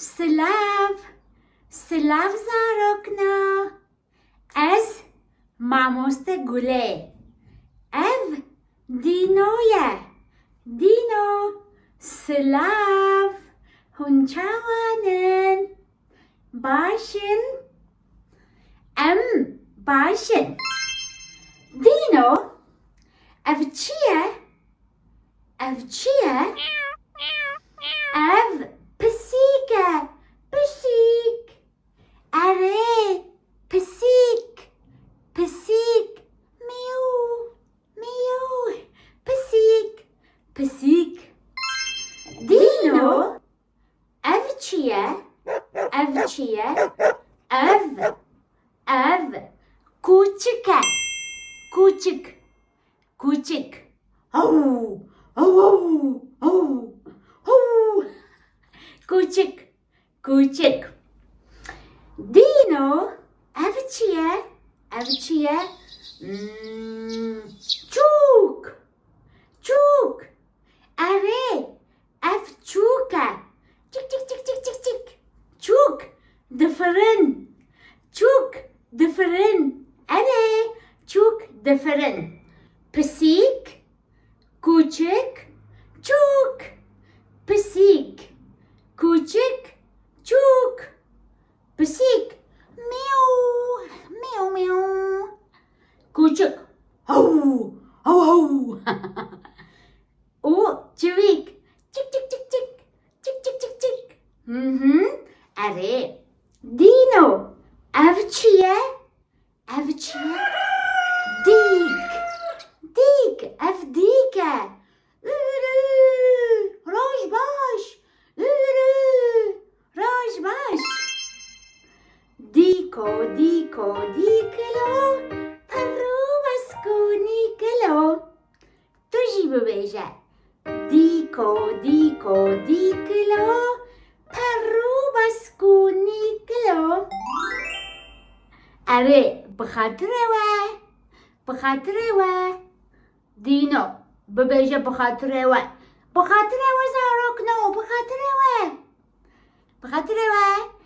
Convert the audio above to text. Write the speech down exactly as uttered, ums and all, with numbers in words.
Silav, silav zarokno. Ez mamoste Gulê. Ev Dîno ye. Dîno, silav. Hûn çawan in? Baş in? Em baş in. Dîno, ev çi ye? Ev çi ye? Ev pisîk e. Pisîk. Erê, pisîk. Pisîk. Miyaw, miyaw. Pisîk. Pisîk. Dîno, ev çi ye? Ev çi ye? Ev, ev kûçik e. Kûçik. Kûçik. Haw, haw, haw, haw, haw. Kûçik. Kûçik. Dîno, ev çi ye? Ev çi ye? Hmm, çûk. Çûk. Erê, ev çûk e. Çik, çik, çik, çik, çik, çik. Çûk difirin. Çûk difirin. Erê, çûk difirin. Pisîk, kûçik, çûk. Pisîk, kûçik, çûk. Pisîk. Miyaw, miyaw, miyaw. Kûçik. Haw, haw, haw. Û çivîk. Çik, çik, çik, çik. Çik, çik, çik, çik. Hı hı. Erê. Dîno, ev çi ye? Ev çi ye? Dîk. Dîk. Ev dîk e. Ürü. Roj baş. Ürü. Roj baş. Dîko, dîko, dîkilo, perro beskûnî kilo. Tu jî bibêje. Dîko, dîko, dîkilo, perro beskûnî kilo. Erê, bi xatirê we. Bi xatirê we. Dîno, bibêje bi xatirê we. Bi xatirê we zarokno, bi xatirê we. Bi xatirê we.